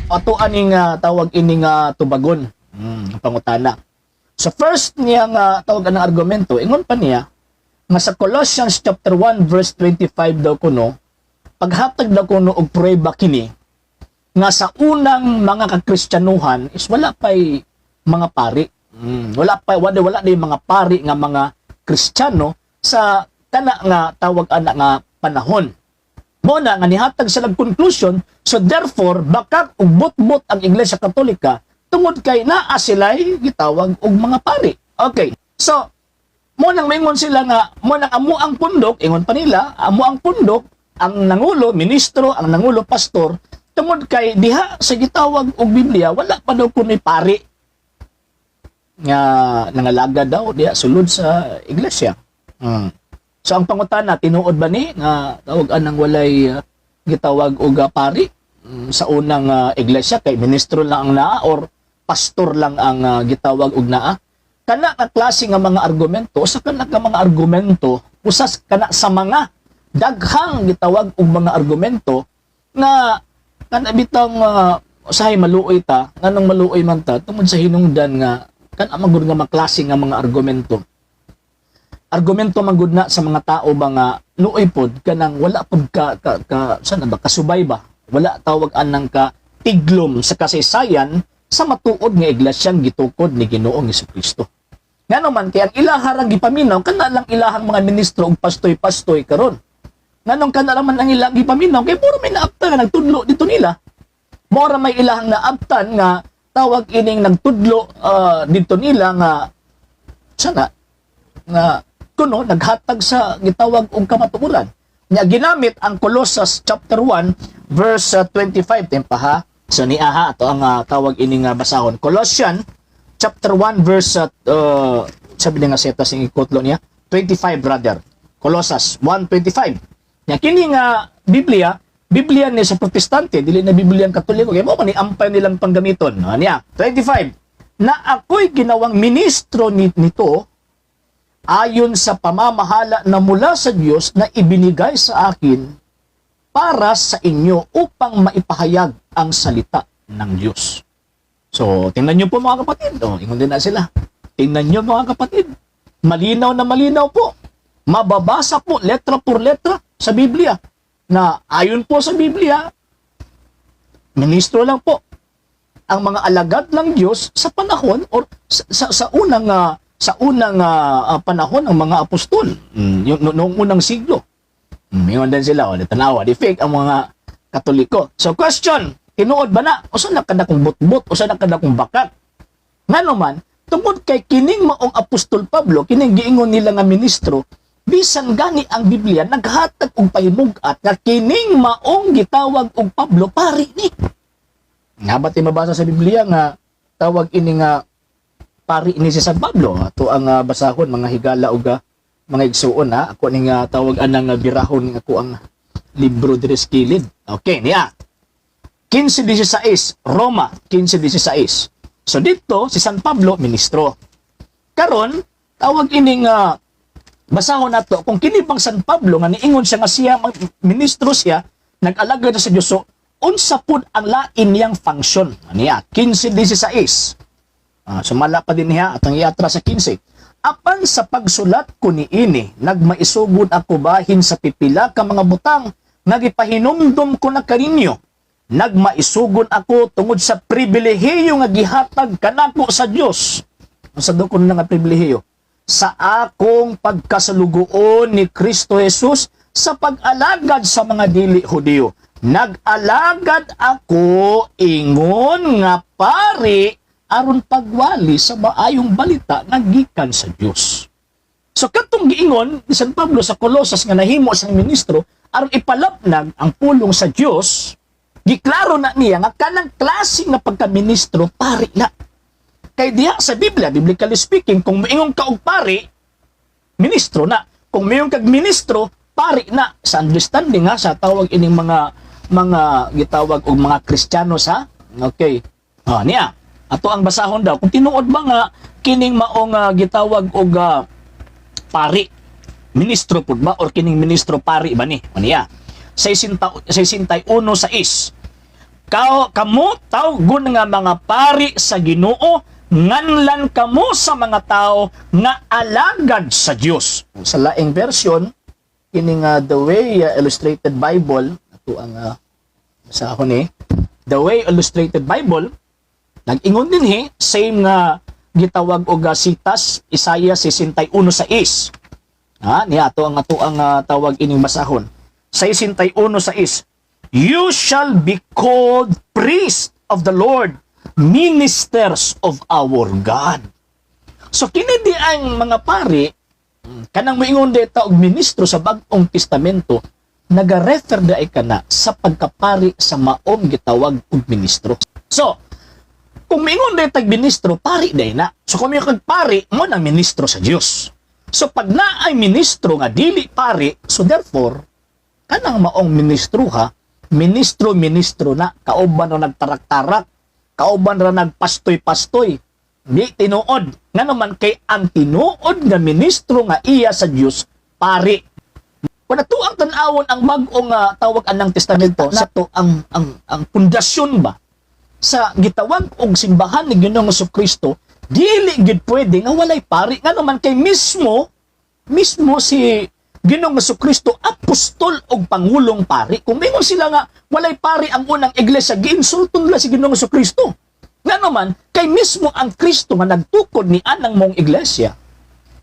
Ato aning tawag ini nga tubagon ang pangutana. So first niya nga tawag ang argumento, ingon pa niya nga sa Colossians chapter 1 verse 25 daw kuno, paghatag daw kuno og prueba kini nga sa unang mga kakristyanuhan is wala pay mga pari. Wala pa wala wala na mga pari nga mga Kristiyano sa kana nga tawag ana nga panahon. Mo na nga nihatag sila og conclusion, so therefore bakak ug butbut ang Iglesia Katolika tungod kay naa sila'y gitawag og mga pari. Okay. So mo nang maingon sila nga mo nang amo ang pundok, ingon pa nila, amo ang pundok, ang nangulo ministro, ang nangulo pastor, tungod kay diha sa gitawag og Biblia wala pa daw kunoy pari nga nangalaga daw diha sulod sa iglesia. So ang pangutana, tinuod ba ni nga tawag anang walay gitawag og pari sa unang iglesia, kay ministro lang ang naa or pastor lang ang gitawag og naa? Kana nga klase nga mga argumento, sa kana nga mga argumento, usas kana sa mga daghang gitawag og mga argumento nga kana bitang usahay maluoy ta. Nganong maluoy man ta? Tungod sa hinungdan nga kana man gud nga mga klase nga mga argumento, argumento man gud na sa mga tao ba nga luoy pod, kanang wala pod ka sana ba kasubay ba, wala tawag anang ka tiglom sa kasaysayan sa matuod nga iglesyang gitukod ni Ginoong Kristo. Ngano man kay ang ilaharang gipaminaw kana lang ilahang mga ministro ug pastoy-pastoy karon. Nganong kana lang man ang ilang gipaminaw? Kay puro may naabtan nga nagtudlo dito nila. Mora may ilahang naabtan nga tawag ining nagtudlo dito nila nga sana nga kuno naghatag sa gitawag og kamatuoran. Nya ginamit ang Colossus chapter 1 verse 25 tempa ha. So ni aha ato ang tawag ini nga basahon. Colossian chapter 1 verse sabi nga seta sing ikutlo niya 25, brother. Colossus 1:25. Nya kini nga Biblia, Biblia ni sa Protestante, dili na Biblia ang Katoliko kay mo man ni ampay nilang panggamiton. Ah, niya 25 na ako'y ginawang ministro nito ayon sa pamamahala na mula sa Diyos na ibinigay sa akin para sa inyo upang maipahayag ang salita ng Diyos. So, tingnan niyo po, mga kapatid. Oh, ingon din na sila. Tingnan niyo, mga kapatid. Malinaw na malinaw po. Mababasa po letra por letra sa Biblia na ayon po sa Biblia, ministro lang po ang mga alagad ng Diyos sa panahon or sa unang panahon ng mga apostol, yung, noong unang siglo. Ingon din sila, o, tanawa, di fake ang mga Katoliko. So question, tinuod ba na? Usa na kadakong butbut, usa na kadakong bakat? Ngano man, tungod kay kining maong Apostol Pablo, kining giingon nila nga ministro, bisan gani ang Biblia naghatag og pahimug-at nga kining maong gitawag og Pablo pari ni. Nga ba ti mabasa sa Biblia nga tawag ini nga pari ni si San Pablo? Ato ang basahon, mga higala ug mga igsuon ha. Ako ni nga tawag anang birahon nga ako ang libro diri sa kilid. Okay, niya. 15:16, Roma 15:16. So dito si San Pablo ministro. Karon tawag ining basahon nato kung kini bang San Pablo nga niingon siya nga siya ministro siya, nag-alagad sa Dios, so unsa pud ang lain niyang function? Niya 15:16. Sumala pa din niya atong iatra sa 15. Apan sa pagsulat ko niini, nagmaisugod ako bahin sa pipila ka mga butang nga gipahinumdom ko na kaninyo. Nagmaisugon ako tungod sa pribilehiyo nga gihatag kanako sa Dios. Unsa daw kuno nga pribilehiyo? Sa akong pagkasalugoon ni Kristo Jesus sa pag-alagad sa mga dili Hudiyo. Nag-alagad ako ingon nga pari aron pagwali sa maayong balita nga gikan sa Dios. So katong giingon ni San Pablo sa Colosas nga nahimo siyang ministro aron ipalapnag ang pulong sa Dios, giklaro na niya nga kanang klase nga pagkaministro pari na. Kay diha sa Biblia, biblically speaking, kung moingon ka og pari, ministro na. Kung moingon kag ministro, pari na. Sa understanding ha, sa tawag ining mga gitawag og mga Kristiyano sa okay. Ah, niya. Ato ang basahon daw kung tinuod ba nga kining maong gitawag og pari ministro pud ba or kining ministro pari ba ni? O niya. 61:6. Kao, kamo tawgon nga mga pari sa Ginoo, nganlan kamo sa mga tao nga alagad sa Dios. Sa laing version kining The Way Illustrated Bible, ato ang sa ako ni The Way Illustrated Bible, nag-ingon din he same nga gitawag og sitas Isaiah 61:6. Ha, niya ato ang tawag ining basahon. 61:6. "You shall be called priest of the Lord, ministers of our God." So kini di ang mga pari, kanang moingon dita og ministro sa Bag-ong Testamento, naga-refer diay kana sa pagkapari sa maong gitawag og ministro. So, kung moingon dita ministro, pari diay na. So kung moingon kag pari, mo na ministro sa Dios. So pag naay ministro nga dili pari, so therefore, kanang maong ministro ha, ministro ministro na, kauban ra nagtarak-tarak, kauban ra nagpastoy-pastoy. Di tinuod. Nga naman kay ang tinuod nga ministro nga iya sa Dios, pari. Kung ato ang tan-awon ang bag-ong tawag anang testamento, nato ang pundasyon ba sa gitawag og simbahan ni Ginoong Kristo, dili gid pwede nga walay pari, nga naman kay mismo mismo si Ginoong Kristo apostol og pangulong pari. Kung mingon sila nga walay pari ang unang iglesia, giinsulto nila si Ginoong Kristo. Nga naman kay mismo ang Kristo nga nagtukod ni anang mong iglesia,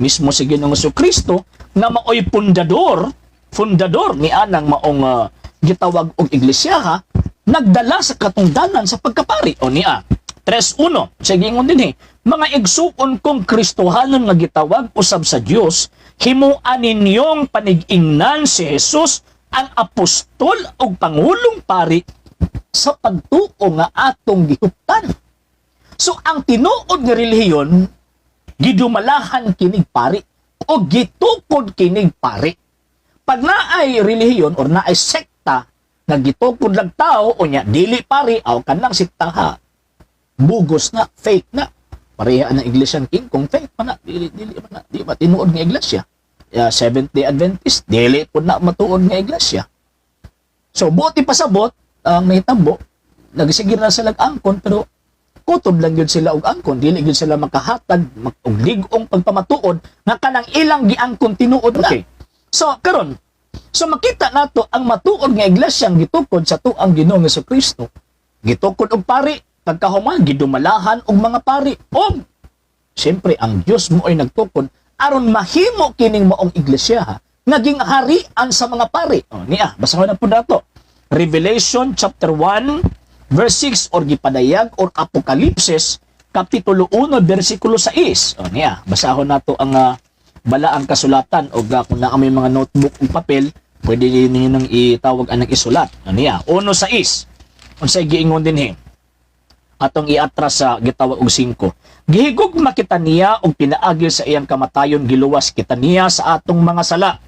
mismo si Ginoong Kristo nga maoy pundador fundador ni anang maong gitawag og iglesia ha, nagdala sa katungdanan sa pagkapari. O niya 3:1, sige, ingon din eh, "Mga igsuon kong Kristohanon nga gitawag usab sa Dios, himuan ninyong panig-ingnan si Jesus, ang apostol ug pangulong pari sa pagtuo nga atong gihuptan." So ang tinuod nga relihiyon, gidumalahan kinig pari o gitukod kinig pari. Pag naay relihiyon or naay sekta nga gitukod lang tao o nya dili pari, aw kanang sekta ha, bugos na, fake na. Pareha ang Iglesia King Kong, fake pa na, dili dili pa na, di ba tinuod nga iglesia. Seventh Day Adventist, dili pud na matuod nga iglesia. So buot ipasabot ang nahitabo, nagsige na sila angkon, pero kutob lang yun sila og angkon, dili gyud sila makahatag og lig-ong pagpamatuod nga kanang ilang giangkon tinuod na. Okay. So karon, so makita nato ang matuod nga iglesia ang gitukod sa tuang Ginoong Kristo. Gitukod og pari, pagkahuman gidumalahan og mga pari. Og siyempre ang Dios mo ay nagtukod aron mahimo kining maong iglesia ha, naging harian sa mga pari. O niya, basahon na po nato. Revelation chapter 1 verse 6 or gipadayag or Apokalipsis kapitulo 1 bersikulo 6. O niya, basahon nato ang balaang kasulatan o kung naa may mga notebook o papel, pwede ninyo nang itawag anang isulat. O niya, 1:6. Unsay giingon dinhi? Atong iatras sa gitawag og 5. "Gihigugma kita niya og pinaagi sa iyang kamatayon giluwas kita niya sa atong mga sala.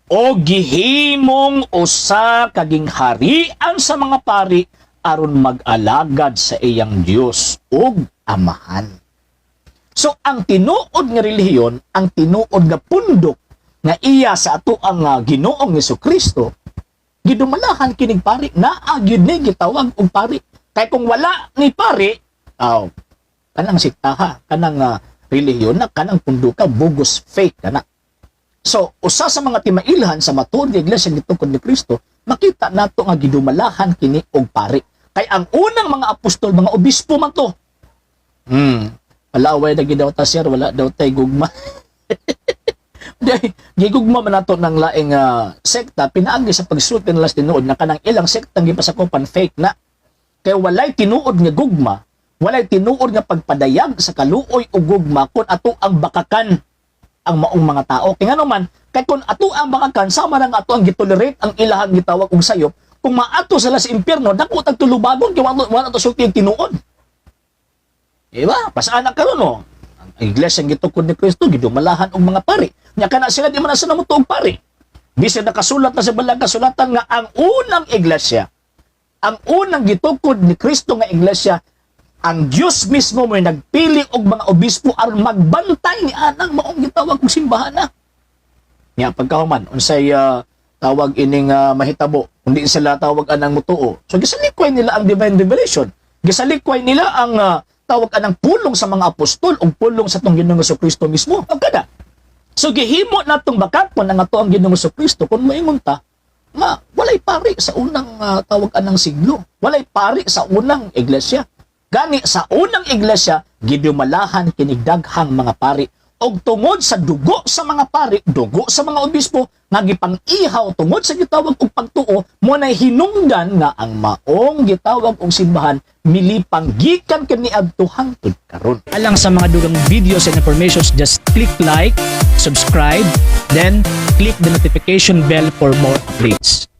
O gihimong usa kaging harian sa mga pari aron mag-alagad sa iyang Dios ug Amahan." So ang tinuod nga relihiyon, ang tinuod nga pundok nga iya sa ato ang Ginoong Kristo, gidumalahan kining pari, naa gyud ni gitawag og pari. Kay kung wala ni pari, aw, kanang sektaha, kanang relihiyon na, kanang punduka, bugos, fake kana. So, usa sa mga timailhan sa matuod nga iglesia gitukod ni Kristo, makita nato nga gidumalahan kini og pari. Kay ang unang mga apostol, mga obispo man to. Palaway na gid daw ta, sir, wala daw tay gugma. Di, gigugma man nato ng laing sekta pinaagi sa pagsulti nila sa tinuod na kanang ilang sektang gipasakopan fake na. Kay walay tinuod nga gugma, walay tinuod nga pagpadayag sa kaluoy o gugma kung ato ang bakakan ang maong mga tao. Kay ngano man, kay kung ato ang bakakan, sama na nga ato ang gitolerate ang ilahang gitawag og sayop, kung maato sila sa impyerno, dako tag tulubagon kay wala to sulti ang tinuod. Diba? Pasana karon, no. Ang iglesia ang gitukod ni Kristo gidumalahan og mga pari. Nya kana sila di man na sila motuo og pari. Bisan nakasulat na sa balang kasulatan nga ang unang iglesia, ang unang gitukod ni Kristo nga iglesia, ang Dios mismo mo nagpili og mga obispo aron magbantay ni anang maong gitawag og simbahan na. Nya pagkahuman, unsay Tawag ining mahitabo kundi sila tawag anang mutuo. So gisalikway nila ang divine revelation. Gisalikway nila ang tawag anang pulong sa mga apostol ug pulong sa atong Ginoong Kristo mismo. Ug kada. So gihimo natong bakakon ang ato ang Ginoong Kristo kung moingon ta nga walay pari sa unang tawag anang siglo. Walay pari sa unang iglesia. Gani sa unang iglesia gidumalahan kinig daghang mga pari og tungod sa dugo sa mga pari, dugo sa mga obispo nga gipang-ihaw tungod sa gitawag og pagtuo, mo nay hinungdan nga ang maong gitawag og simbahan milipang gikan kaniadto hangtod karon. Alang sa mga dugang videos and informations, just click like, subscribe, then click the notification bell for more updates.